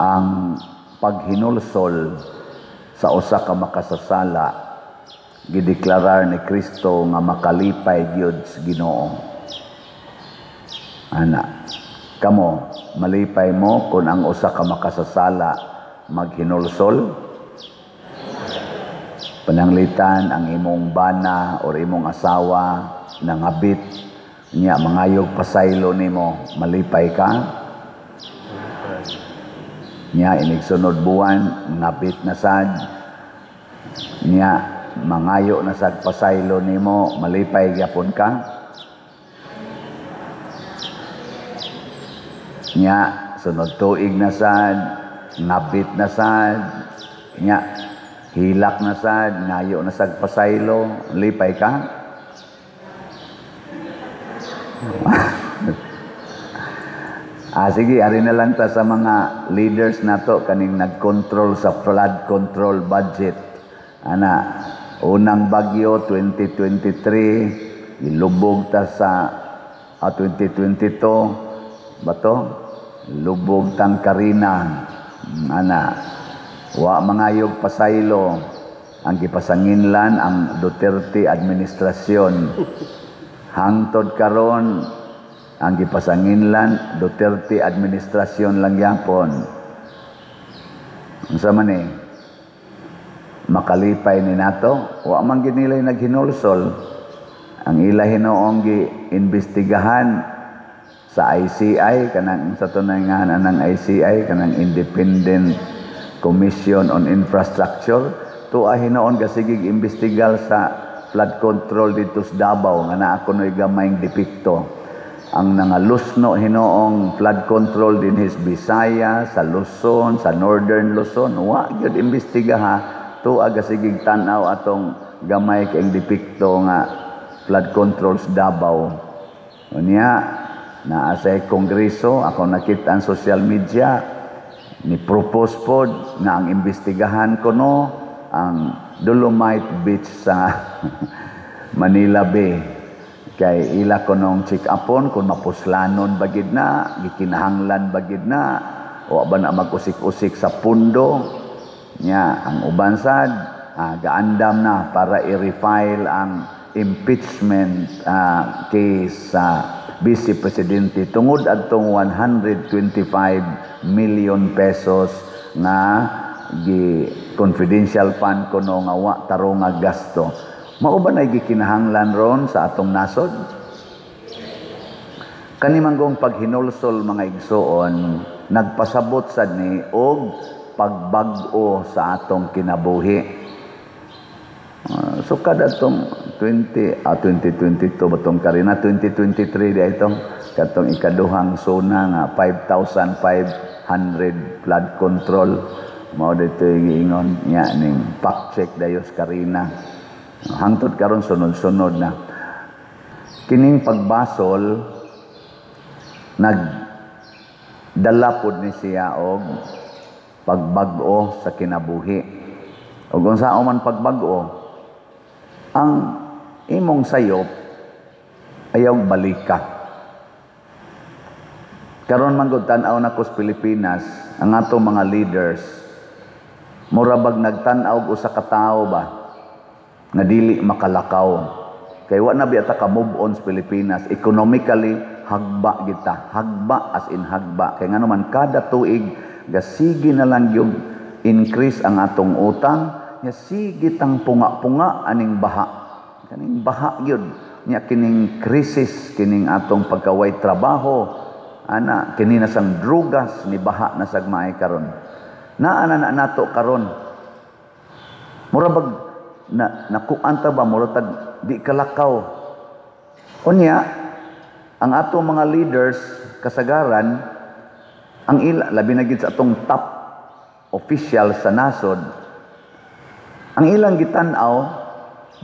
Ang paghinulsol sa usa ka makasasala, gideklarar ni Kristo nga makalipay gyud sa Ginoo. Ana, kamo, malipay mo kung ang usa ka makasasala maghinulsol? Pananglitan ang imong bana or imong asawa nangabit niya, mangayog pasaylo nimo, malipay ka? Niya inig sunod buwan ngabit na sad niya, mangayo na sad pasaylo nimo, malipay gyapon ka? Niya sunod tuig na sad, ngabit na sad niya, hilak na sad, ngayo na sad pasaylo, lipay ka? Sige, ari na lang ta sa mga leaders nato kaning nag-control sa flood control budget. Ana, unang bagyo 2023, ilubog ta sa 2022 ba to? Lubog tang Karina. Ana, wa mangayog pasaylo, ang gipasanginlan ang Duterte administrasyon. Hangtod karon ang gipasanginlan Duterte administrasyon lang gyapon. Unsa man ni? Makalipay ni nato, wa man gid nila naghinulsol. Ang ila hinuong gi-imbestigahan sa ICI, kanang sa tunay nga anang ICI, kanang Independent Commission on Infrastructure, tuwa hinuon kasigig imbestigal sa flood control dito sa Davao nga naa kunoy gamayng depekto. Ang nangalusno hinuong flood control dinhi sa Bisaya, sa Luzon, sa Northern Luzon, wa gyud imbestigaha. Tuwa gasigig tan-aw atong gamay kay depekto nga flood control sa Davao. Unya naa sa kongreso, ako nakita ang social media ni propose pod nga ang imbestigahan kuno ang Dolomite Beach sa Manila Bay. Kay ila kunong check upon kung mapuslanon ba gid na, gikinahanglan ba gid na, o ba na mag-usik-usik sa pundo. Nya ang uban sad gaandam na para i-refile ang impeachment case sa Vice Presidente tungod adtong 125 million pesos nga gi confidential fund kuno nga wa tarong nga gasto. Mao ba na gikinahanglan ron sa atong nasod? Kani manggong paghinulsol, mga igsoon, nagpasabot sad ni og pagbag-o sa atong kinabuhi. So kada tong 2022 ba tong Karina, 2023 di itong katong ikaduhang zona nga 5,500 flood control, mao dito giingon nya ning fact check dayos Karina. Hangtod karon sunod-sunod na kining pagbasol, nagdala pod ni siya og pagbag-o sa kinabuhi. Ug unsa man pagbag-o? Ang imong sayop ayaw balika. Karon man gud, tan-aw nako sa Pilipinas, ang atong mga leaders mura bag nagtan-aw og usa ka tawo ba nga dili makalakaw. Kay wa na biya ta ka move on sa Pilipinas. Economically, hagba kita, hagba as in hagba. Kay ngano man, kada tuig gasige na lang yung increase ang atong utang nya, sige tang punga-punga aning baha. Kaning baha gyud nya, kining krisis, kining atong pagkaway trabaho, ana kini na sang drugas, ni baha na sag maay karon. Naa na na nato karon. Mura bag na nakuan ta ba, mura tag di kalakaw. Unya ang atong mga leaders kasagaran, ang ila, labi na gid sa atong top official sa nasod, ang ilang gitan-aw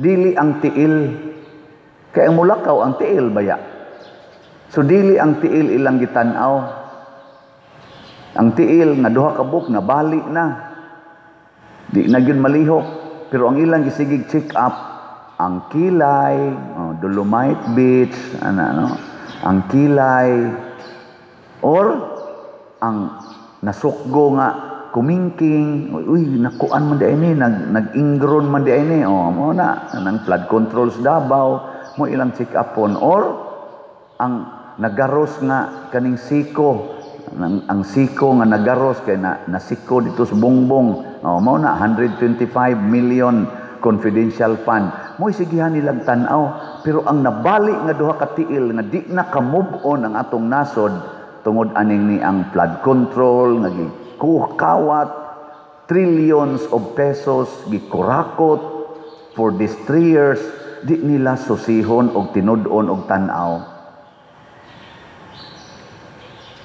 dili ang tiil, kay ang mulakaw ang tiil baya. So dili ang tiil ilang gitan-aw. Ang tiil nga duha ka buok na bali na, di na gyud malihok, pero ang ilang gisigig check up ang kilay, oh, Dolomite Beach, ana no, ang kilay or ang Nasukgo nga kumingking, uy, nakuan man di ni, nag-ingron man di ni, oh, mo na nang flood controls Davao mo ilang check upon, or ang nagaros nga kaning siko, ang siko nga nagaros kay na nasiko dito sa Bongbong, oh, mo na 125 million confidential fund mo sigihan nilang tan-aw. Pero ang nabali nga duha ka tiil nga di na ka-move on ang atong nasod tungod aning ni ang flood control nga gikawat trillions of pesos, gikurakot for these 3 years, di nila susihon og tinud-on og tan-aw.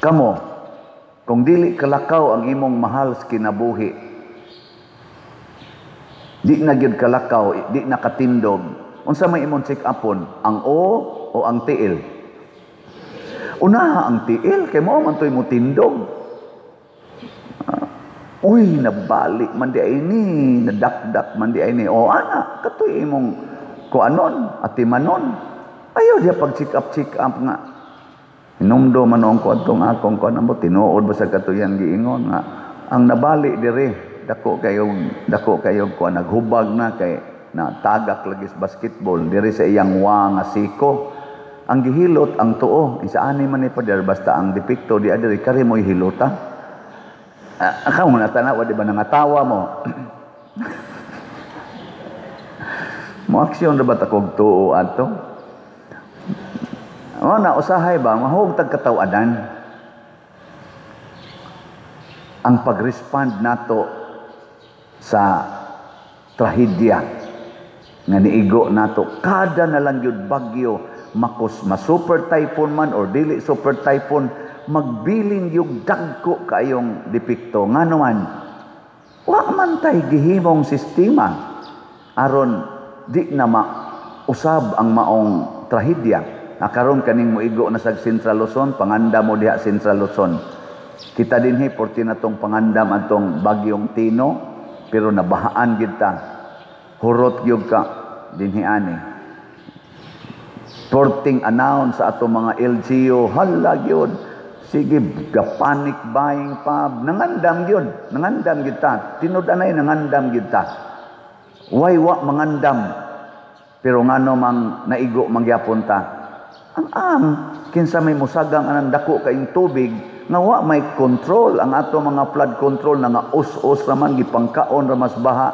Kamo, kung dili kalakaw ang imong mahal sa kinabuhi, di na gyud kalakaw, di na katindog, unsa may imong check upon, ang o o ang tiil? Unaha ang tiil kay mao man toy mo tindog. Uy, nabali man di ay ni, nadakdak man di ay ni. O ana, katoy imong kuanon, atimanon. Ayaw diya pag check up, check up nga. Hinumdo man ang kuadtong akong kuan mo, tinuod ba sa katuyan giingon nga ang nabali dire dako kayo kuan, naghubag na kay na tagak lagi sa basketball dire sa iyang wa nga siko. Ang gihilot ang tuo isa ani man ni pader, basta ang depekto di adiri kari mo'y hilota. Ah, akaw mo na tanawa, di ba nangatawa mo? Mo aksyon ra ba ta kog tuo ato? O na usahay ba mahug tag kataw-adan ang pag-respond nato sa trahedya nga niigo nato kada na lang gyud bagyo, makos ma super typhoon man or dili super typhoon, magbilin yung dagko kayong depekto. Ngano man wa man tay gihimong sistema aron di na mausab ang maong trahedya. Karon kaning moigo na sa Central Luzon, panganda mo diha Central Luzon. Kita dinhi porti na tong pangandam atong bagyong Tino, pero nabahaan gid ta. Hurot gyud ka dinhi ani. Porting announce sa atong mga LGU, hala gyud. Sige, ga panic buying pa, nangandam gyud, nangandam gyud ta. Tinud anay nangandam gyud ta. Why wa mangandam? Pero ngano mang naigo mangyapon ta? Ang kinsa may musagang anang dako kaing tubig nga wa may control ang ato mga flood control na nga us-us raman, gipangkaon ra mas baha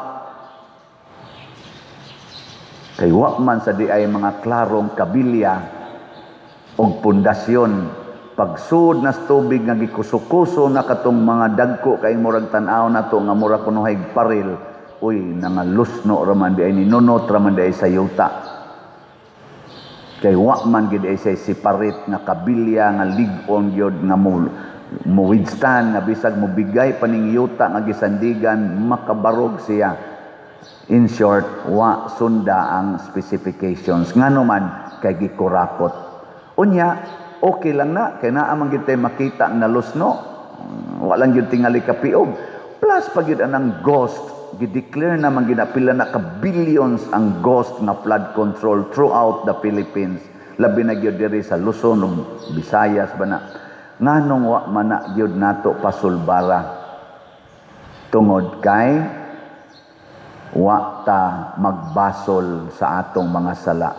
kay wa man sa di ay mga klarong kabilya og pundasyon. Pagsud na tubig nga gikuso-kuso na katong mga dagko kay murag tan-aw nato nga mura kunohay paril, uy, nangalusno raman di ay, ninunot raman di ay sa yuta kay wa man gid ay say separate nga kabilya nga lig-on gyud nga mo withstand nga bisag mo bigay paning yuta nga gisandigan, makabarog siya. In short, wa sunda ang specifications. Ngano man kay gikurakot. Unya okay lang na kay naa man gid tay makita nga lusno, wa lang gyud tingali kapiog. Plus pag gyud anang ghost, gideclare na man ginapila na ka billions ang ghost nga flood control throughout the Philippines, labi na gyud diri sa Luzon ug Visayas ba na. Nganong wa man na gyud nato pasulbara? Tungod kay wa ta magbasol sa atong mga sala.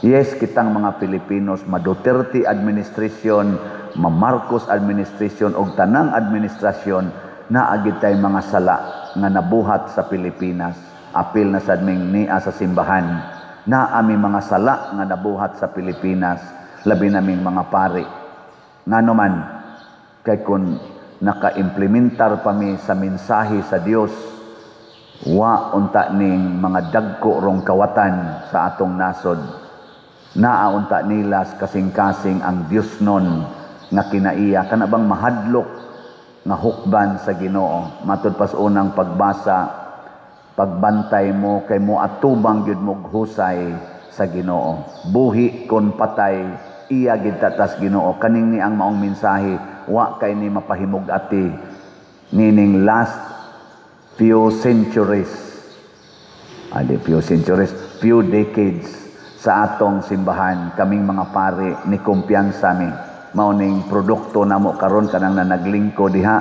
Yes, kitang mga Filipinos, ma Duterte administration, ma Marcos administration og tanang administrasyon, naa gid tay mga sala nga nabuhat sa Pilipinas. Apil na sad ming nia sa simbahan, naa mi mga sala nga nabuhat sa Pilipinas, labi naming mga pari. Ngano man kay kun naka-implementar pa mi sa mensahe sa Dios, wa unta ning mga dagko rong kawatan sa atong nasod. Naa unta nila kasing-kasing ang Dios nun nga kinaiya kana bang mahadlok nga hukban sa Ginoo. Matud pas unang pagbasa, pagbantay mo kay mo atubang gyud mo husay sa Ginoo. Buhi kon patay, iya gid tatas Ginoo. Kaning ni ang maong mensahe, wa kay ni mapahimug-ati nining last few centuries, adi few centuries, few decades sa atong simbahan. Kaming mga pari ni kumpiyansa mi, mao ning produkto namo karon kanang na naglingko diha.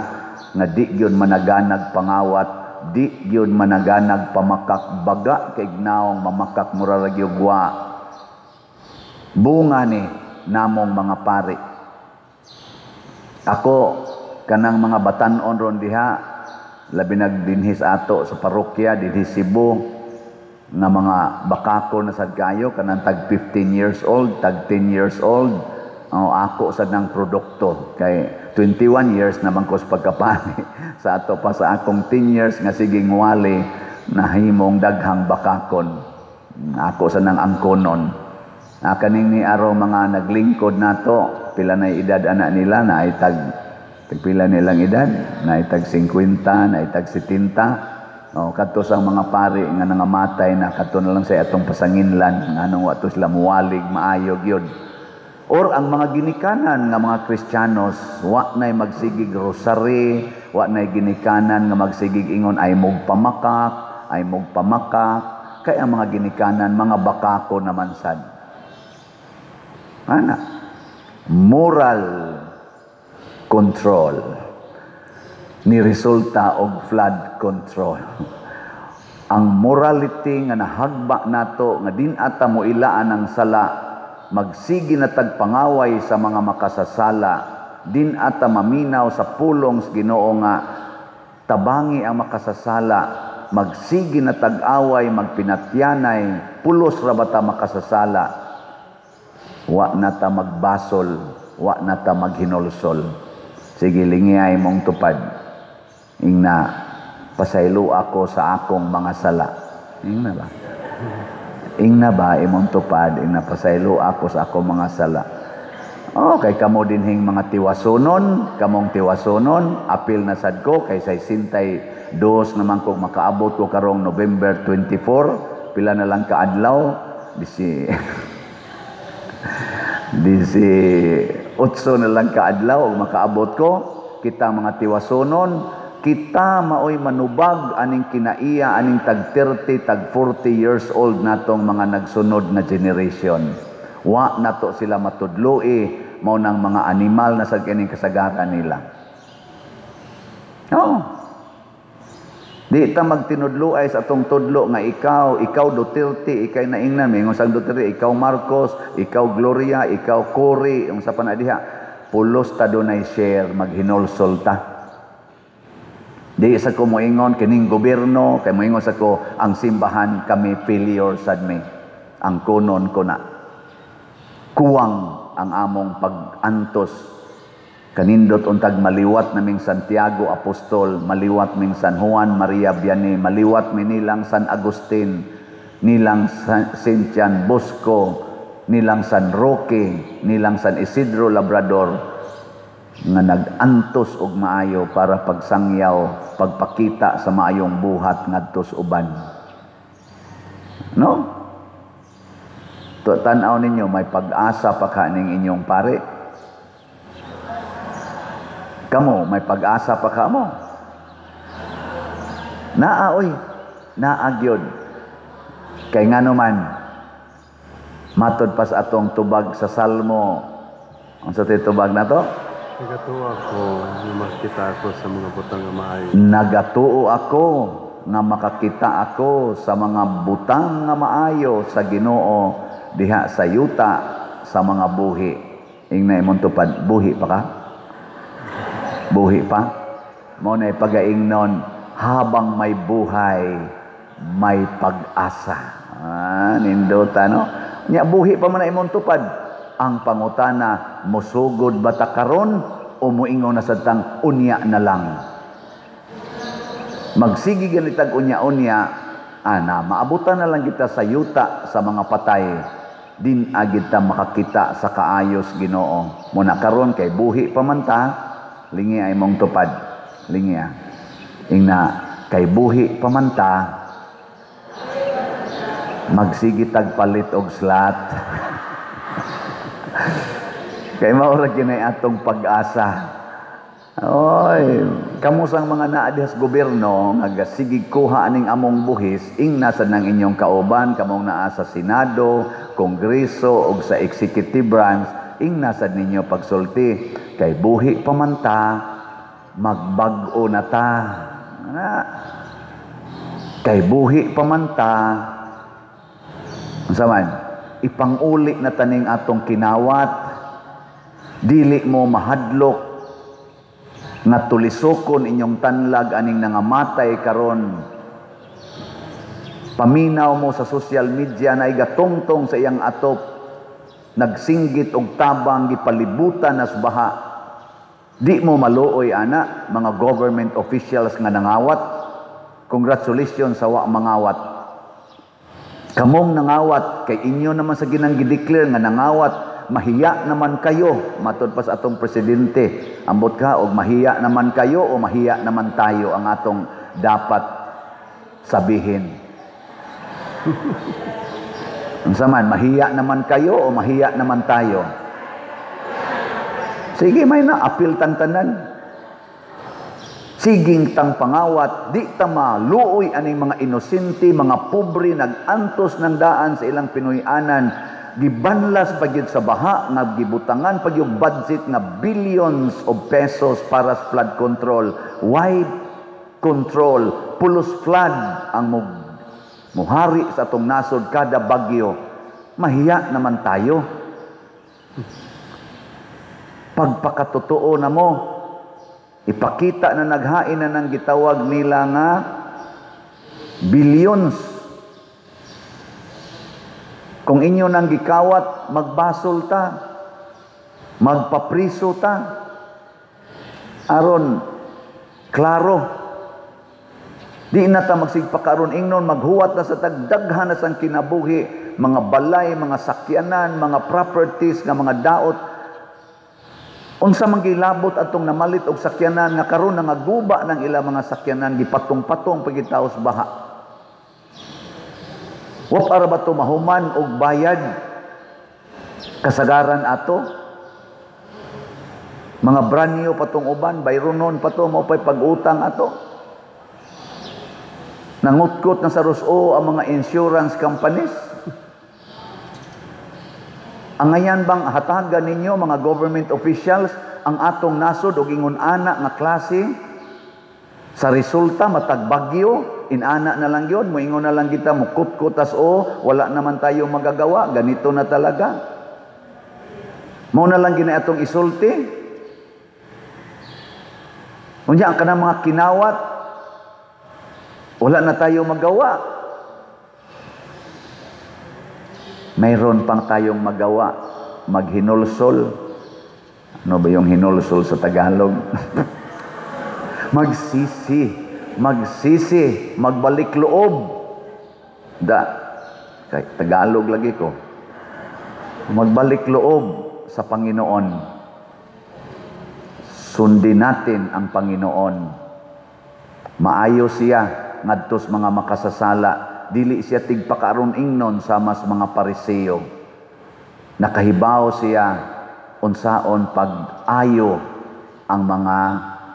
nga di gyud managanag pangawat, di gyud managanag pamakak, baga kay naong mamakak mura ra gyud wa. Bunga ni namong mga pari. Ako kanang mga batan-on ron diha, labi nag dinhi sa ato sa parokya dinhi Cebu nga mga bakako na sad kayo, kanang tag 15 years old, tag 10 years old. Oh, ako sad ng produkto kay 21 years naman ko sa pagkapari. Sa ato pa sa akong 10 years nga siging wali, nahimong daghang bakakon. Ako sa nang angkonon. Ah, kaning ni araw mga naglingkod nato, pila na edad ana nila, na ay tag pila nilang edad, na ay tag 50, na ay tag 70. Oh, kadto sa mga pari nga nangamatay na, kadto na lang sa atong pasanginlan nganong wa to sila muwalig maayo gyud. Or ang mga ginikanan nga mga Kristiyanos, wa nay magsigig rosary, wa nay ginikanan nga magsigig ingon ay mog pamakak, ay mog pamakak. Kay ang mga ginikanan mga bakako naman sad. Ana, moral control ni resulta og flood control. Ang morality nga nahagba nato nga din ata mo ilaan ang sala, magsigi na tagpangaway sa mga makasasala, din ata maminaw sa pulong sa Ginoo nga tabangi ang makasasala, magsigi na tag-away, magpinatyanay, pulos ra bata makasasala, wa na ta magbasol, wa na ta maghinulsol. Sige, lingiyay mong tupad. Ingna, pasaylo ako sa akong mga sala. Ingna ba? Ingna ba imong tupad? Ingna, pasaylo ako sa akong mga sala. Oh, kay kamo dinhing mga tiwasonon, kamong tiwasonon, apil na sad ko kay say sintay dos naman kog makaabot ko karong November 24, pila na lang kaadlaw, disi disi otso na lang kaadlaw og makaabot ko. Kita mga tiwasonon, kita maoy manubag aning kinaiya aning tag 30, tag 40 years old natong mga nagsunod na generation. Wa nato sila matudloi, mao nang mga animal na sa kining kasagaran nila. Oo. Di ta magtinudloay sa atong tudlo nga ikaw, ikaw Duterte, ikay naingnan, mingon sang Duterte, ikaw Marcos, ikaw Gloria, ikaw Cory, yung sa panadiha, pulos ta dunay share, maghinulsol ta. Di sa ko moingon kining gobyerno, kay moingon sa ko ang simbahan kami failure sad mi. Ang kunon ko na. Kuwang ang among pag-antos. Kanindot untag maliwat naming Santiago Apostol, maliwat ming San Juan Maria Vianney, maliwat mi nilang San Agustin, nilang Saint John Bosco, nilang San Roque, nilang San Isidro Labrador, nga nag-antos og maayo para pagsangyaw, pagpakita sa maayong buhat ngadto sa uban. No? Tan-aw ninyo, may pag-asa pa ka ning inyong pare. Kamo, may pag-asa pa ka mo. Naa oy, naa gyud. Kay ngano man, matod pa sa atong tubag sa Salmo. Unsa tay tubag nato? Nagatuo ako nga makita ako sa mga butang nga maayo. Nagatuo ako nga makakita ako sa mga butang nga maayo sa Ginoo diha sa yuta sa mga buhi. Ingna imong tupad, buhi pa ka? Buhi pa? Mao na pagaingnon, habang may buhay, may pag-asa. Ah, nindota no? Nya buhi pa man na imong tupad. Ang pangutana, musugod ba ta karon o moingon na sad tang unya na lang? Magsige ganitag unya-unya, ana, maabutan na lang kita sa yuta sa mga patay. Din agid ta makakita sa kaayos Ginoo. Muna karon kay buhi pa man ta, lingi ay mong tupad. Lingi ah. Ingna kay buhi pa man ta, magsige tag palit og slot. Kay mao ra gyud atong pag-asa. Oy, kamusang mga naa diha sa gobyerno nga sige kuha aning among buhis, ingna sad nang inyong kauban, kamong naa sa Senado, Kongreso ug sa executive branch, ingna sad ninyo pagsulti kay buhi pa man ta, Magbag-o na ta. Na, kay buhi pa man ta. Unsa man, ipanguli na taning atong kinawat. Dili mo mahadlok nga tulisokon inyong tanlag aning nangamatay karon. Paminaw mo sa social media na igatungtong sa iyang atop, nagsinggit og tabang, gipalibutan nas baha. Di mo maluoy ana, mga government officials nga nangawat. Congratulations sa wa mangawat. Kamong nangawat, kay inyo naman sa ginang gideclare nga nangawat, mahiya naman kayo, matod pa sa atong presidente. Ambot ka og mahiya naman kayo o mahiya naman tayo ang atong dapat sabihin? Unsa man, mahiya naman kayo o mahiya naman tayo? Sige, may na apil tantanan. Siging tang pangawat, di ta maluoy aning mga inosente, mga pobre, nag-antos ng daan sa ilang Pinoy-anan, gibanlas pa gyud sa baha, nga gibutangan pa gyud budget nga billions of pesos para sa flood control. Why control? Pulos flood ang muhari sa atong nasod kada bagyo. Mahiya naman tayo. Pagpakatotoo na mo, ipakita na naghain na ng gitawag nila nga billions. Kung inyo nang gikawat, magbasol ta, magpapriso ta. Aron, klaro. Di na ta magsigpakaron ingnon, maghuwat na sa tagdaghan na sang kinabuhi, mga balay, mga sakyanan, mga properties, nga mga daot. Unsa man gilabot atong namalit og sakyanan nga karon nangaguba ng ila mga sakyanan, gipatong-patong pagitaos baha. Wa para ba to mahuman og bayad kasagaran ato? Mga brand new patong uban, bayronon pa to, mao pay pag-utang ato. Nangutkot na sa ruso ang mga insurance companies. Ang ngayan bang hatagan ninyo mga government officials ang atong nasod og ingon ana nga klase sa resulta matag bagyo inana na lang yun, moingon na lang kita, mukut-kutas o wala naman tayo magagawa, ganito na talaga. Mao na lang gina atong isulti. Unya ang kanang mga kinawat, wala na tayo magawa. Mayroon pang tayong magawa, maghinulsol. Ano ba yung hinulsol sa Tagalog? Magsisi, magsisi, magbalik loob. Da, kay Tagalog lagi ko. Magbalik loob sa Panginoon. Sundin natin ang Panginoon. Maayo siya ngadtos mga makasasala. Dili siya tigpakaron ingnon sama sa mga Pariseo. Nakahibaw siya unsaon pag-ayo ang mga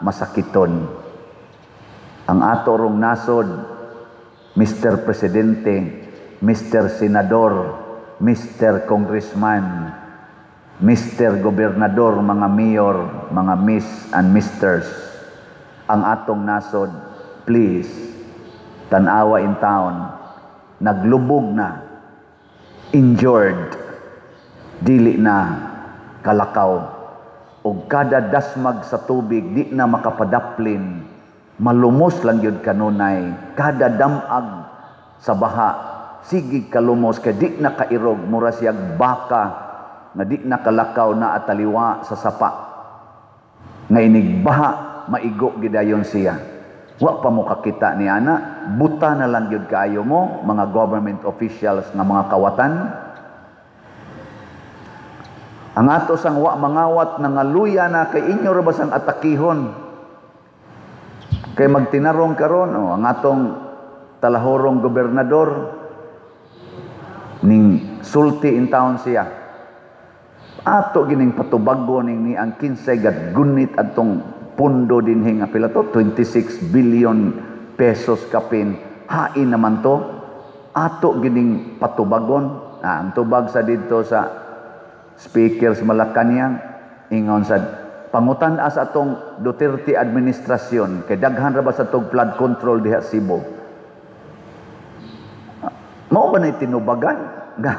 masakiton. Ang ato rong nasod, Mr. Presidente, Mr. Senador, Mr. Congressman, Mr. Gobernador, mga mayor, mga miss and misters, ang atong nasod, please, tanawa in town, naglubog na, injured, dili na kalakaw, og kada dasmag sa tubig di na makapadaplin, malumos lang yun kanunay, kada damag sa baha, sige kalumos, kay di na kairog, mura siyag baka, nga di na kalakaw na ataliwa sa sapa, nga inigbaha, maigo gidayon siya. Wa pa mo kakita ni ana, buta na lang gyud kaayo mo, mga government officials nga mga kawatan. Ang ato sang wa mangawat nangaluya na kay inyo ra ba sang atakihon. Kay magtinarong karon, oh, ang atong talahorong gobernador ning sulti in town siya. Ato gining patubago ning ni ang kinsay gunit adtong pundo dinhi nga pila to, 26 billion pesos kapin. Hain naman to. Ato gining patubagon. Ah, ang tubag sa didto sa speaker sa Malacañang ingon sa Pangutan-a sa atong Duterte administrasyon kay daghan ra ba sa tog flood control diha Cebu. Mao ba na tinubagan nga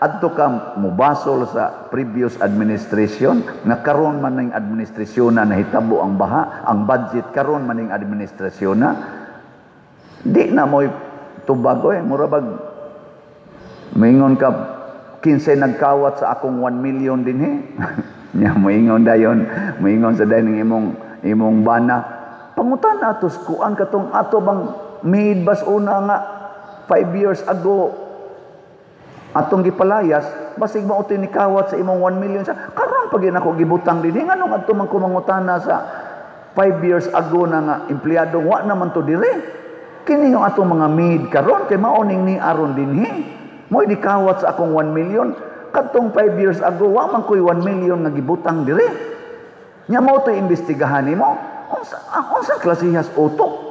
adto ka mubasol sa previous administration nga karon man ning administrasyon na nahitabo ang baha, ang budget karon man ning administrasyon na? Di na mo'y tubag oy. Mura bag moingon ka, "Kinsay nagkawat sa akong 1 million dinhi?" Nya moingon dayon, moingon sa dayon imong bana. Pangutan atos kuan katong ato bang maid bas una nga 5 years ago atong gipalayas, basig mao to'y nikawat sa imong 1 million sa karon pag nako gibutang dinhi. Nganong adto man ko mangutana sa 5 years ago na nga empleyado? Wa naman to dire. Kini yung atong mga maid karon kay mao ning ni aron dinhi mo'y nikawat sa akong 1 million. Kadtong 5 years ago, wa man ko'y 1 million nga gibutang dire. Nya mao to'y imbestigahan nimo? Unsa ang unsa klasehas utok?